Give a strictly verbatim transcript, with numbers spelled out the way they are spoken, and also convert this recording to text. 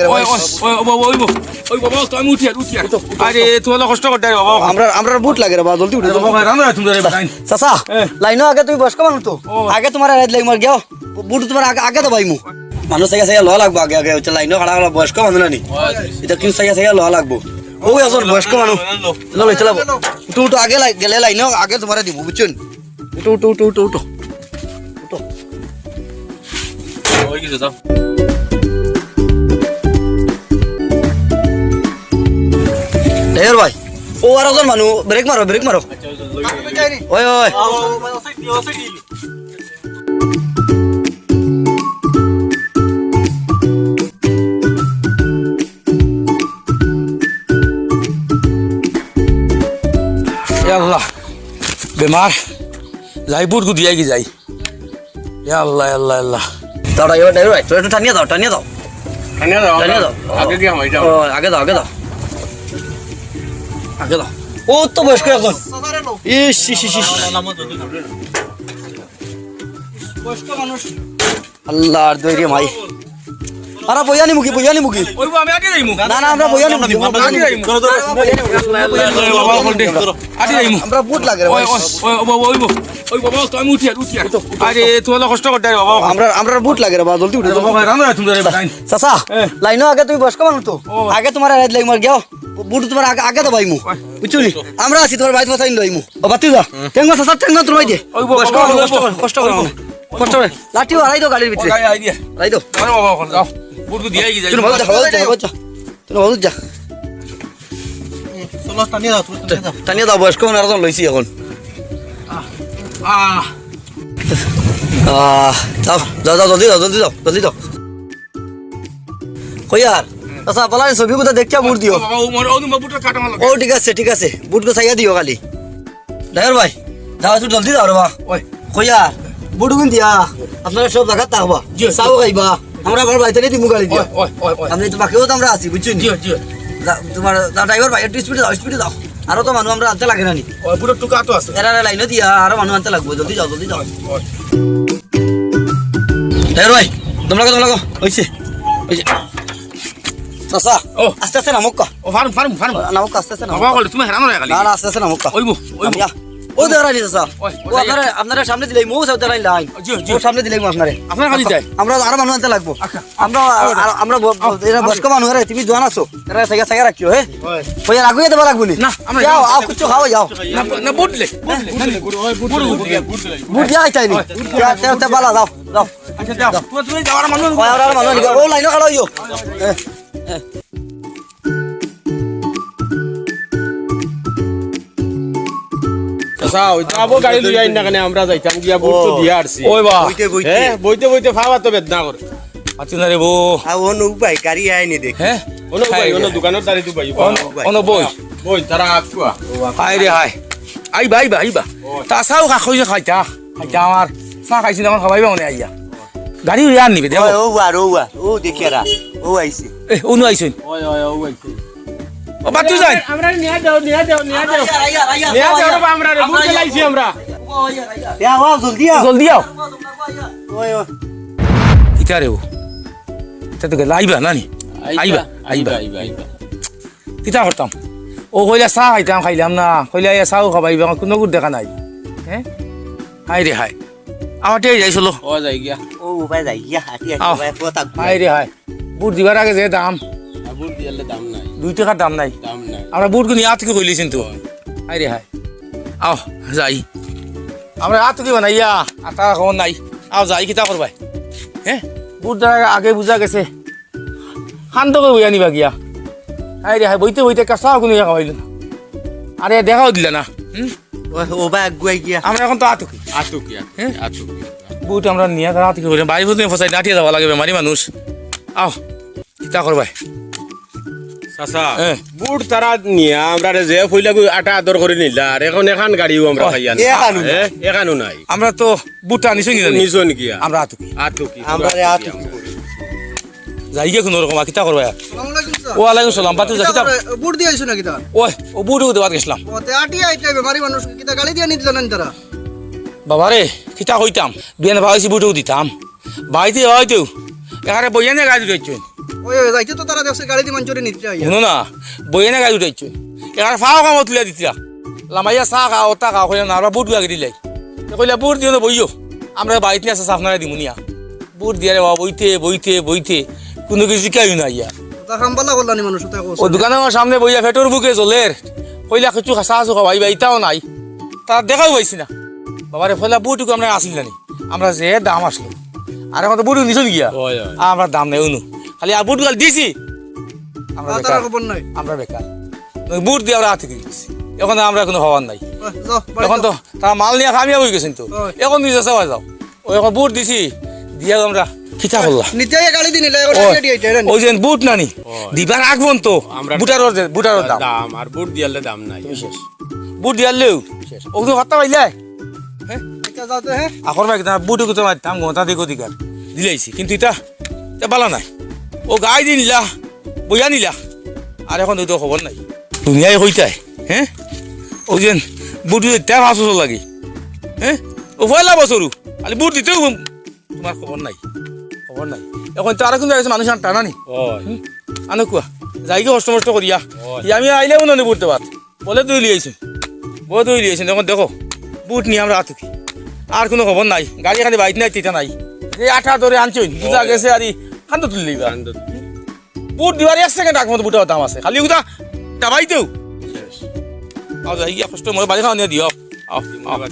ওই, ওই, ওই, ওই, বাবা, ওই, ওই, বাবা, তো আমি উঠি আর, উঠি আর। আরে, তোমার কষ্ট করতে রে বাবা। আমরা, আমরা বুট লাগে রে বাবা, জলদি উঠো, আরে জলদি। বাবা, রান্না তুমি রে বাবা। চাচা, এ। লাইনো আগে তুমি বয়স্ক মানুষ তো। ও। আগে তোমার রাইত লাগি মার গিয়াও। বুট তোমার আগে, আগে দাবাইমু। মানুষ চাইয়া চাইয়া লওয়া লাগবো আগে, আগে। হচ্ছে লাইনো খাড়া খাড়া বয়স্ক মানুষ না নি। এটা কিন্তু চাইয়া চাইয়া লওয়া লাগবো। ও, এখন বয়স্ক মানুষ। চলো, চলো। উঠো, উঠো, আগে লাই-, গেলে লাইনো আগে তোমারে দিব, বুঝছো নি? উঠো, উঠো, উঠো, উঠো, উঠো। উঠো। ওই কিছু দাও। ড্রাইভার ভাই, ও আর একজন মানুষ, ব্রেক মারো, ব্রেক মারো। আচ্ছা, ওই, ওই, ওই। ওই, ওই। এ আল্লাহ, বেমার, যাই বুট গুদিয়াই কি যাই। এ আল্লাহ, এ আল্লাহ, এ আল্লাহ। দাও, দাও, এবার, এবার, একটু, একটু টানিয়া দাও, টানিয়া দাও। টানিয়া দাও, টানিয়া দাও। আগে গিয়া হয়, যাও। ও, আগে দাও, আগে দাও। আগে দাও। ও তো বয়স্ক এখন। ইস, ইস, ইস, ইস। বয়স্ক মানুষ। আল্লাহর দই রে মাই। আরে বইয়া নিমু কি, বইয়া নিমু কি? ওই আমি আগে যাইমু। না, না, আমরা বইয়া নিমু কি, আমরা বইয়া নিমু কি? আগে যাইমু। আল্লাহ, আল্লাহ, আল্লাহ, বাবা, ফোন দে। আগে যাইমু। আমরা বুট লাগে রে ওই, ভাই। ওই, ওই, ওই, ওই, ওই, ওই, বাবা, তো আমি উঠি আর, উঠি আর। আরে, তোমার কষ্ট করতে রে বাবা। আমরা, আমরা বুট লাগে রে বাবা, জলদি উঠো, জলদি। বাবা, রান্না তুমি রে ভাই। চাচা, এ। লাইনো আগে তুমি বয়স্ক মানুষ তো। ও। আগে তোমার রাইত লাগি মার গিয়াও। বুট তোমার আগে, আগে দাবাইমু। ওই। বুঝছো নি? আমরা আছি তোমার বাইত ফাসাইন দাবাইমু। ও বাতি যা। হুম। টেঙ্গো চাচা, টেঙ্গো তোমার দে। ওই বাবা, বয়স্ক মানুষ, বাবা, কষ্ট বাবা। করো, কষ্ট করো না। কষ্ট করে। লাঠি হারাই দাও গাড়ির ভিতরে। ও, গাড়ি হারাই দিয়া। হারাই দাও। আরে বাবা, ওখানে যাও। বুট দিয়াই কি যাই? তুই বল যা, বল যা, বল যা। তুই বল যা। চলো, টানিয়ে দাও, তুমি টানিয়ে দাও। টানিয়ে দাও, বয়স্ক মানুষ আর একজন লইছি এখন। আহ, আহ। আহ, যাও, যাও, যাও, জলদি যাও, জলদি যাও, জলদি যাও। কই আর? আচ্ছা, বলাই ছবি কোথা দেখিয়া বুট দিও। ও বাবা, ও মোর, ও তোমার বুটটা কাটা মারলো। ও, ঠিক আছে, ঠিক আছে। বুট গো চাইয়া দিও খালি। ড্রাইভার ভাই, যাও, একটু জলদি যাও রে বা। ওই। কই আর? বুট গুন দিয়া, আপনারা সব জায়গা থাকবা। জি, জি। চাও খাইবা। আমরা আবার বাড়িতে নিয়ে দিমু গাড়ি দিয়া। ওই, ওই, ওই, ওই। আপনি তো বাকিও তো আমরা আছি, বুঝছেন? জি, জি। যা, তোমার, যা, ড্রাইভার ভাই, একটু স্পিডে যাও, স্পিডে যাও। আরো তো মানুষ আমরা আনতে লাগে না নি। ওই, বুটর টুকা তো আছে। এরা লাইনে দিয়া আরো মানুষ আনতে লাগবো। জলদি যাও, জলদি যাও। ওই। ড্রাইভার ভাই, দম লাগো, দম লাগো। হইছে, হইছে। চাচা, ও। আস্তে আস্তে নামুক্কা। ও, ফারুক, ফারুক, ফারুক। নামুক্কা, আস্তে আস্তে নামুক্কা। বাবা, বলে, তুমি হেরানো রে খালি। না, না, আস্তে আস্তে নামুক্কা। ওই বো, ওই বো। ও, দেখানি চাচা। ওই, ও, ওই, আপনারা, আপনারা সামনে দিলাই, মৌ সাহেব দেখানি লাইন। জি, জি। ও সামনে দিলাই, আপনারে। আপনারা খালি যাই। আমরা আরো মানুষ আনতে লাগবো। আচ্ছা। আমরা, আও, আর, আমরা ব-, ব-, আও, এরা আও। বয়স্ক মানুষ, আরে, তুমি জোয়ান আছো। এরা সাইকেল, সাইকেল রাখিও, হে? ওই। ওই, আর আগুয়ে দেবা লাগবো নি? না, আমরা যাও, যাও। আও, কিছু খাও, যাও। না, না, বুট দিলে, বুট দিলে। বুট দিয়া আইতাই নি। তে, তে, তে, বালা, যাও, যাও। আচ্ছা, যাও। তুমি, তুমি যাও, আর মানুষ ওই, আর, আর মানুষ নিবা। ও, লাইনে খাড়া হইও। এ, এ। চাচা, ওই তো আবো গাড়ি লইয়া আইন না কেনে, আমরা যাইতাম গিয়া বুট তো ও। দিয়া আরছি। ওই বা। বইতে বইতে। হ্যাঁ, বইতে বইতে ফাওয়া তো বেদনা করে। আচ্ছা না রে বো। আ, অনো উবাই, গাড়ি আয়নি দেখি। হ্যাঁ? অনো উবাই, হায় রে। অনো দোকানর দাঁড়ি তো উবাই। অনো, অনো বই। বই, তারা আকুয়া। হায় রে হায়। আইবা, আইবা, আইবা। ও। তা চাও খা, কইছে খাইতা। খাইতা আমার। চা খাইছি না, আমার খাবাইবা মনে আইয়া। গাড়ি উড়ে আর নিবে, দেখো। ও, ও আর, ও আর, ও দেখি আর, ও আইছে। এ, অনু আইছে। ওই, ওই, ও আইছে। ও, বাতু যাই। আমরা নিয়া দাও, নিয়া দাও, নিয়া দাও। আইয়া, আইয়া, আইয়া, নিয়া দাও, আইয়া। বাবা, আমরা রে, বুট লাইছি আমরা। ইয়া, ও, জলদি আও। জলদি আও। ওই, ওই। কিতা রে ও? ইতা তো গেল, আইবা না নি? আইবা, আইবা, আইবা। আইবা, আইবা, আইবা। কিতা করতাম? ও কইলা চা খাইতাম, খাইলাম না। কইলা ইয়া চাও খাবাইবা, কোনো গুড় দেখা নাই। হ্যাঁ? হায় রে হায়। আমার টিয়া যাই চলো। ও যাই গিয়া। ও উবাই যাই গিয়া, হাঁটি হাঁটি আও। উবাই, কো থাকবো। হায় রে হায়। বুট দিবার আগে যে দাম। আর বুট দিয়ালে দাম নাই। দুই টাকার দাম নাই। দাম নাই। আমরা বুট গুনি আত কি কইলি কিন্তু। হয়। হায় রে হায়। আও, যাই। আমরা আত কি বানাইয়া, আর তারা খবর নাই। আও, যাই, কিতা করবাই? হ্যাঁ? বুট দেওয়ার আগে বুঝা গেছে। খান তো কই বইয়া নিবা গিয়া। হায় রে হায়, বইতে বইতে কাঁচা কোনো ইয়া খাওয়াইল না। আরে, দেখাও দিলা না। হুম? ও, ও ভাই, আগুয়াই গিয়া। আমরা এখন তো আতুকি। আতুকি, আতুকি, হ্যাঁ? আতুকি। বুট আমরা নিয়া তারা আতুকি করি। বাড়ি বুঝতে ফসাই নাটিয়া যাওয়া লাগে, বেমারি মানুষ। আও, কিতা করবাই? চাচা, হ্যাঁ। বুট তারা নিয়া আমরা রে যে ফইলা গু আটা আদর করে নিলা, আর এখন এখান গাড়িও আমরা ওই। খাইয়া না। এখানও নাই। হ্যাঁ, এখানও নাই। আমরা তো বুট আনিছি নি জানি? নিছো নি গিয়া? আমরা আতুকি। আতুকি, আমরা আতুকি। আতুকি। যাই গিয়া কোনো রকম, আর কিতা করবাই আর? আসসালামু আলাইকুম, স্যার। ওয়ালাইকুম সালাম, বাতু যা, কিতা কিতা? করে, বুট দিয়া আইছো নাকি তা? ওই, ও বুট দেওয়াত গেছিলাম। ও, তে আটি আইতে বেমারি মানুষ, কিতা গাড়ি দিয়া নিদিল না তারা? বাবা রে, কিতা কইতাম? বিয়ান ভাইছি বুটও দিতাম। বাইতে হয়তো, এখানে বইয়া নিয়ে গাড়ি রয়েছে। ওই, ওই, যাইতে তো তারা দেখছে গাড়ি দি মানষরে নিতে আইয়া। হুনো না, বইয়ে না গাড়ি উঠাইছো। এবার ফাও কামো তুলিয়া দিতরা। লামাইয়া চা খাও, তা খাও, কইলা না, আমরা ভোট আগে দিলাই। তে কইলা, "ভোট দিও না, বইও। আমরা বাড়িত নিয়া আছে, আপনারে দিমু নিয়া।" ভোট দিয়া রে বাবা, বইতে, বইতে, বইতে, কুনু কিছু কেউ না আইয়া। তা কাম বালা করলা নি মানুষ, তা কও। ও দোকানর সামনে বইয়া পেটর ভুকে জ্বলের। কইলা, "কিছু চা আছো খাওয়াইবা?" ইতাও নাই। তারা দেখাও পাইছি না। বাবারে, পয়লা ভোটটুকু আমরা আসিল না নি। আমরা যে দাম আসলো। আর এখন তো ভোট নিছইন গিয়া। অয়, অয়। আর আমরা দাম নাই উনু। খালি আর ভোট গাল দিছি। আমরা আর বেকার। তারা খবর নাই। আমরা বেকার। ওই ভোট দিয়া আমরা আটকি গেছি। এখন আমরা কোনো খবর নাই। আহ, যাও, বাড়ি এখন যাও। তো তারা মাল নিয়া কামিয়াব অই গেছইন তো। অয়। এখন নিজে চাওয়া যাও। ওই এখন ভোট দিছি, দিয়া আমরা কিতা করলা? নিতে আইয়া গালি দিন, এটা এখন অয়। আইডিয়া এটা, এটা নি। ওই যে ভোট নানি, অয়। দিবার আগ পর্যন্ত আমরা ভোটারর যে, ভোটারর দাম। দাম, আর ভোট দিয়ালে দাম নাই। তুমি শেষ। ভোট দিয়ালেও শেষ। ও তো হত্যা পাইলে? হ্যাঁ? এটা যাও তো, হ্যাঁ? আকর ভাই, কিতা ভোট কিতা মারতাম, গণতান্ত্রিক অধিকার দিলাইছি, কিন্তু এটা, এটা বালা নাই। ও গাই দিনলা, বইয়া নিলা, আর এখন ওই তো খবর নাই। দুনিয়ায় কইতায়, হ্যাঁ? ওই যে ভোট দিতে পাঁচ বছর লাগে, হ্যাঁ? ও পয়লা বছরও, খালি ভোট দিতেও তোমার খবর নাই, খবর নাই। এখন তো আরো কিন্তু মানুষ আর টানা নি। অয়। হুম? আনো কুয়া, যাই গিয়া কষ্ট মষ্ট করিয়া। অয়। ই আমি আইলে উনানে ভোট দেবার। বলে দই লিয়াইছে। বলে দই লিয়াইছে। এখন দেখো, ভোট নিয়া আমরা আটকি। আর কোনো খবর নাই। গাড়ি এখানে বাইক নাই, তিতা নাই। এই আটা ধরে আনছইন, বুঝা অয়। গেছে আর ই কান্দো তুলি লইবা। কান্দো। ভোট দিবার এক সেকেন্ড আগ মতো ভোটর দাম আছে। খালি ওটা দাবাইতেও। শেষ। আও যাই গিয়া কষ্ট মরে বাড়ি খাওয়া নিয়ে দিও। আও, আও। ধন্যবাদ।